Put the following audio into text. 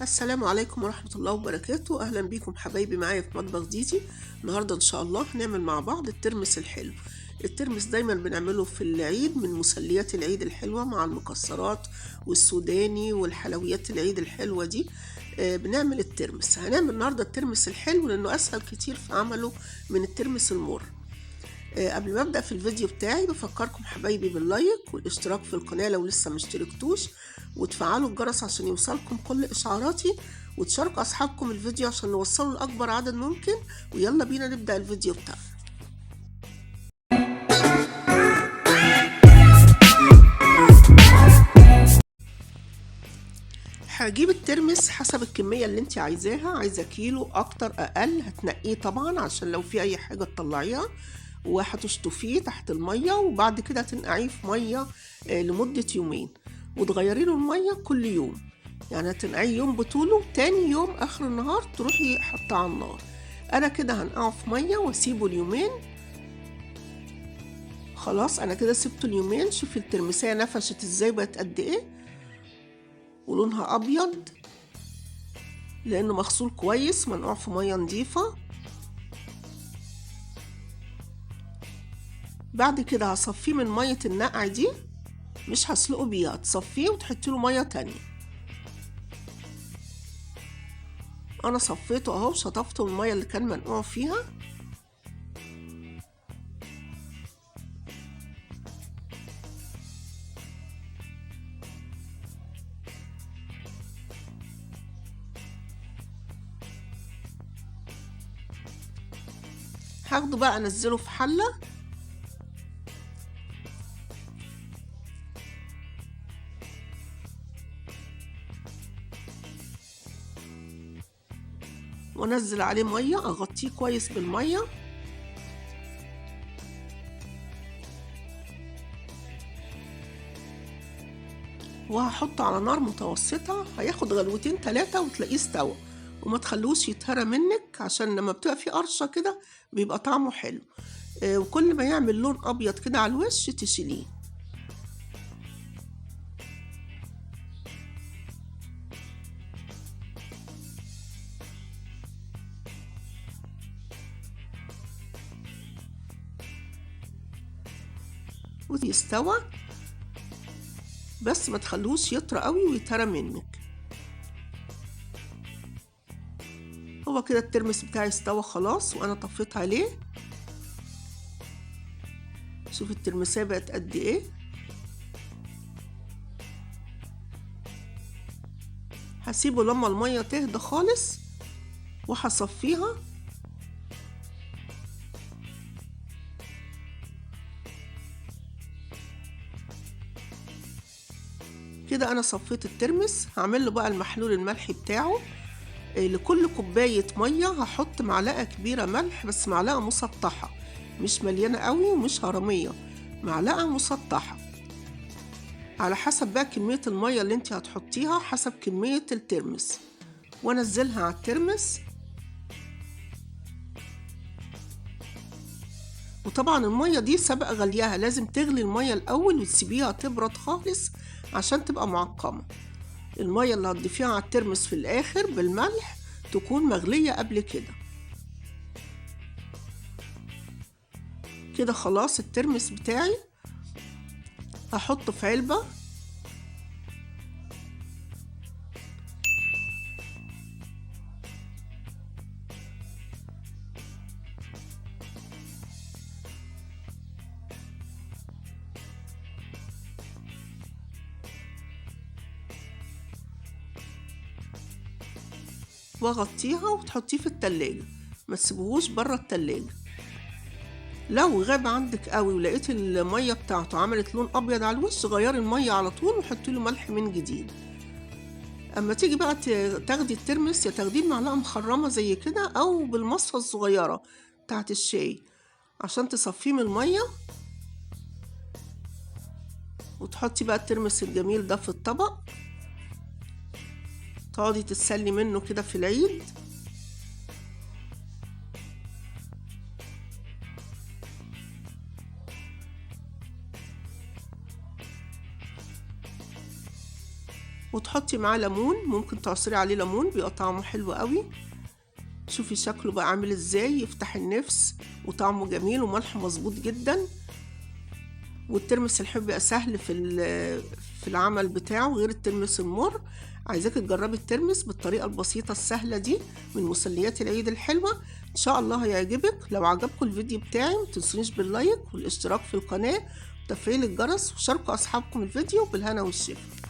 السلام عليكم ورحمة الله وبركاته. أهلا بيكم حبايبي معايا في مطبخ ديدي. النهاردة إن شاء الله هنعمل مع بعض الترمس الحلو. الترمس دايما بنعمله في العيد، من مسليات العيد الحلوة مع المكسرات والسوداني والحلويات العيد الحلوة دي. بنعمل الترمس. هنعمل النهاردة الترمس الحلو لأنه أسهل كتير في عمله من الترمس المر. قبل ما أبدأ في الفيديو بتاعي بفكركم حبايبي بال like والاشتراك في القناة لو لسه مشتركتوش، وتفعلوا الجرس عشان يوصلكم كل إشعاراتي، وتشاركوا أصحابكم الفيديو عشان نوصله لأكبر عدد ممكن. ويلا بينا نبدأ الفيديو بتاعنا. هجيب الترمس حسب الكمية اللي انت عايزاها، عايزة كيلو أكتر أقل هتنقيه طبعا عشان لو في أي حاجة تطلعيها، وهتشطفيه تحت المية، وبعد كده تنقعيه في مية لمدة يومين، وتغيري له المية كل يوم. يعني هتنقعيه يوم بطوله، تاني يوم آخر النهار تروحي حطاه على النار. أنا كده هنقعه في مية واسيبه اليومين. خلاص أنا كده سبته اليومين. شوفي الترمسية نفشت ازاي، بقت قد ايه، ولونها أبيض لأنه مغسول كويس، منقوع في مية نظيفة. بعد كده هصفيه من مية النقع دي، مش هسلقه بيها، تصفيه وتحطي له مية تانية. انا صفيته اهو، شطفته من المية اللي كان منقوع فيها. هاخده بقى انزله في حلة. وانزل عليه مية، اغطيه كويس بالمية. وهحطه على نار متوسطه، هياخد غلوتين 3 وتلاقيه استوى، وما تخلوش يتهرى منك عشان لما بتبقى فيه قرشه كده بيبقى طعمه حلو. وكل ما يعمل لون ابيض كده على الوش تشيليه. ويستوى، بس ما تخلوش يطرى قوي ويتهرى منك. هو كده الترمس بتاعي استوى خلاص، وانا طفيت عليه. شوف الترمسية بقت قد ايه. هسيبه لما المية تهدى خالص وهصفيها. كده انا صفيت الترمس. هعمل له بقى المحلول الملحي بتاعه. لكل كوباية مية هحط معلقة كبيرة ملح، بس معلقة مسطحة، مش مليانة قوي ومش هرمية، معلقة مسطحة على حسب بقى كمية المية اللي انت هتحطيها حسب كمية الترمس. وانزلها على الترمس. وطبعا المية دي سبق غليها، لازم تغلي المية الأول وتسيبيها تبرد خالص عشان تبقى معقمة. المية اللي هتضيفيها على الترمس في الآخر بالملح تكون مغلية قبل كده. كده خلاص الترمس بتاعي هحطه في علبة. واغطيها وتحطيه في التلاجة، ما تسيبوهوش بره التلاجة. لو غاب عندك قوي ولقيت المية بتاعته عملت لون ابيض على الوش، غيري المية على طول وحطي له ملح من جديد. اما تيجي بقى تاخدي الترمس، يا تاخديه بمعلقة مخرمة زي كده او بالمصفى الصغيرة بتاعت الشاي عشان تصفية من المية، وتحطي بقى الترمس الجميل ده في الطبق، تقعدي تتسلي منه كده في العيد. وتحطي تحطي معاه ليمون، ممكن تعصري عليه ليمون بيبقى طعمه حلو قوي. شوفي شكله بقى عامل ازاي، يفتح النفس وطعمه جميل وملحه مظبوط جدا. والترمس الحلو بيبقى سهل في العمل بتاعه غير الترمس المر. عايزاك تجربي الترمس بالطريقة البسيطة السهلة دي من مسليات العيد الحلوة، ان شاء الله هيعجبك. لو عجبكم الفيديو بتاعي متنسونيش بال like والاشتراك في القناة وتفعيل الجرس، وشاركوا اصحابكم الفيديو. بالهنا والشفا.